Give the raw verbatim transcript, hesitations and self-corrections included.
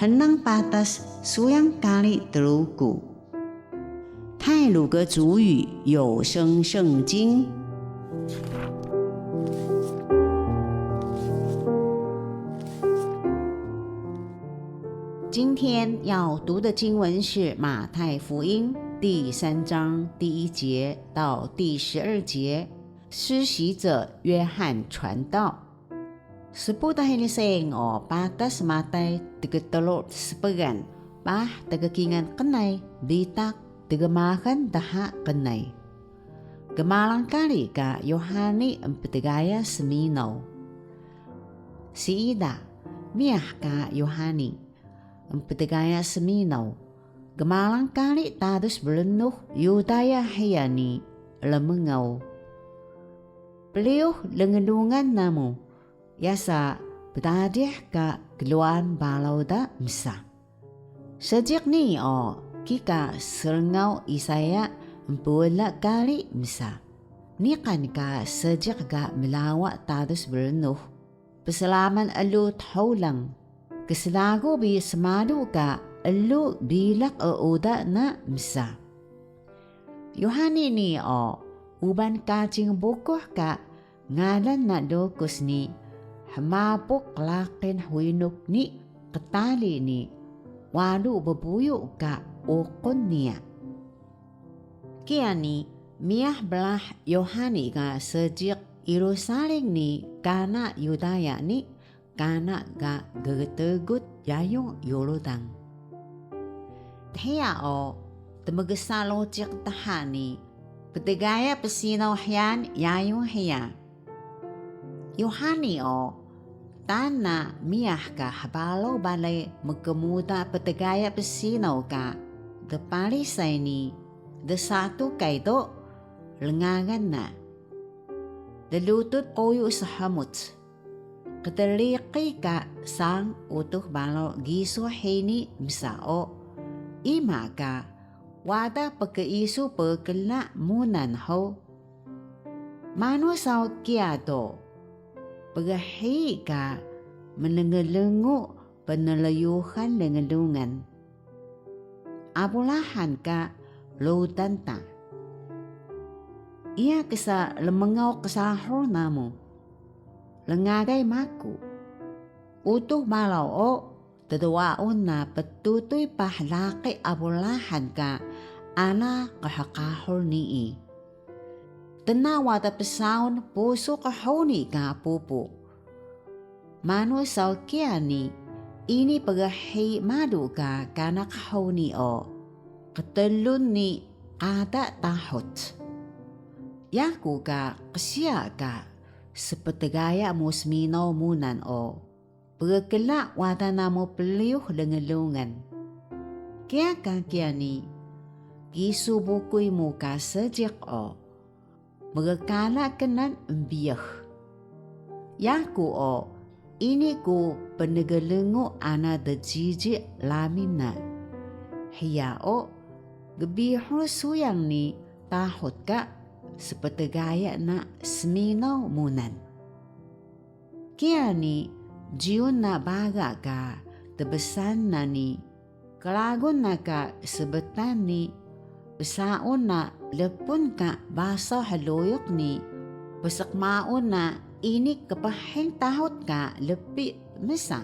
Hnang patas suyang kari Truku. 太魯閣族語有聲聖經。今天要讀的經文是馬太福音第三章第一節到第十二節，施洗者約翰傳道。 Spuda hini sayang o patas Matay tgtru spgan, paah tgkingal qnay bitaq tgmaxal dha qnay. Gmalang kari ka Yuhani emptgaya sminaw. Siida, miyah ka Yuhani emptgaya sminaw, gmalang kari tadus brnux Yudaya hiya ni rmngaw. Priyux lnglungan namu, yasa pdadih ka klwaan baraw da msa. Seejiq nii o kika srngaw Isaya empwala kari msa. Niqan ka seejiq ga mlawa tadus brnux, psraman elug thulang, kslagu bi smalu ka elug bilaq uuda na msa. Yuhani nii o uban kacing bukuh ka ngalan na lukus ni hmabuk qlaqin huinuk ni qtali ni walu bbuyu ka uqun niya. Kiya ni miyah brah Yuhani ka seejiq Yerusalem ni kana Yudaya ni kana ga ggtgut yayung Yordan. Dhiya o tmgsa lociq dha ni ptgaya psinaw hyaan yayung hiya. Yuhani o taan na miyah ka hbaraw balay mkmuda ptgaya psinaw ka dParisay ni dSatukay do rngagan na. Dlutut quyu shmuc. Qtriqi ka sang Utux Baraw gisu hini msa o, ima ka wada pkisu pkla munan hug? Manu saw kiya do, pghiyi ka mlnglngu pnlyuxan lnglungan. Abraham ka rudan ta. Iya ksa rmngaw qsahur namu, rngagay maku. Utux Baraw o tduwaun na ptutuy paah laqi Abraham ka ana qhqahur nii. Tna wada psaun pusu qhuni ka pupu. Manu saw kiya ni ini pghiyi malu ka kana qhuni o, qtlun ni qada tahut. Yaku ka qsiya ka sptgaya mu sminaw munan o, pgkla wada namu priyux lnglungan. Kiya ka kiya ni, gisu bukuy mu ka seejiq o, mgkala knan embiyax. Yaku o, ini ku pnglngu ana djiji rami na. Hiya o, gbihur suyang ni tahut ka sptgaya na sminaw munan. Kiya ni, jiyun na baga ka tbsan na ni, klagun na ka sbtan ni, psaun na lpun ka basaw hluyuk ni, psqmaun na ini kphing tahut ka lpi msa.